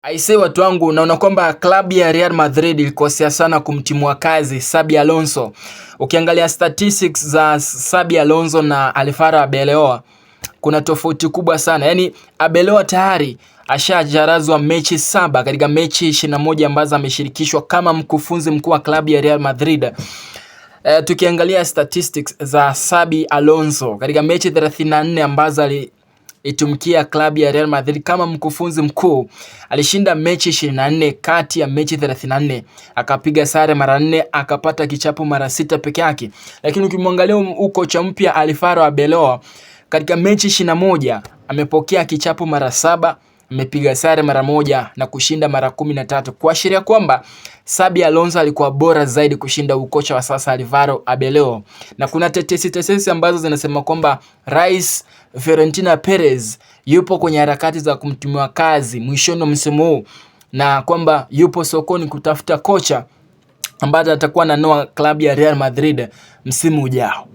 Aisee, watu wangu, naona kwamba klabu ya Real Madrid ilikosea sana kumtimua kazi Xabi Alonso. Ukiangalia statistics za Xabi Alonso na Alvaro Arbeloa kuna tofauti kubwa sana. Yaani Arbeloa tayari ashajarazwa mechi 7 katika mechi 21 ambazo ameshirikishwa kama mkufunzi mkuu wa klabu ya Real Madrid. Tukiangalia statistics za Xabi Alonso katika mechi 34 ambazo aliitumikia klabu ya Real Madrid kama mkufunzi mkuu, alishinda mechi 24 kati ya mechi 34, akapiga sare mara 4, akapata kichapo mara 6 peke yake. Lakini ukimwangalia kocha mpya Alvaro Arbeloa katika mechi 21 amepokea kichapo mara 7, amepiga sare mara 1 na kushinda mara 13, kuashiria kwamba Xabi Alonso alikuwa bora zaidi kushinda ukocha wa sasa Alvaro Arbeloa. Na kuna tetesi ambazo zinasema kwamba Rais Florentino Perez yupo kwenye harakati za kumtimua kazi mwishoni mwa msimu huu na kwamba yupo sokoni kutafuta kocha ambaye atakuwa ananoa klabu ya Real Madrid msimu ujao.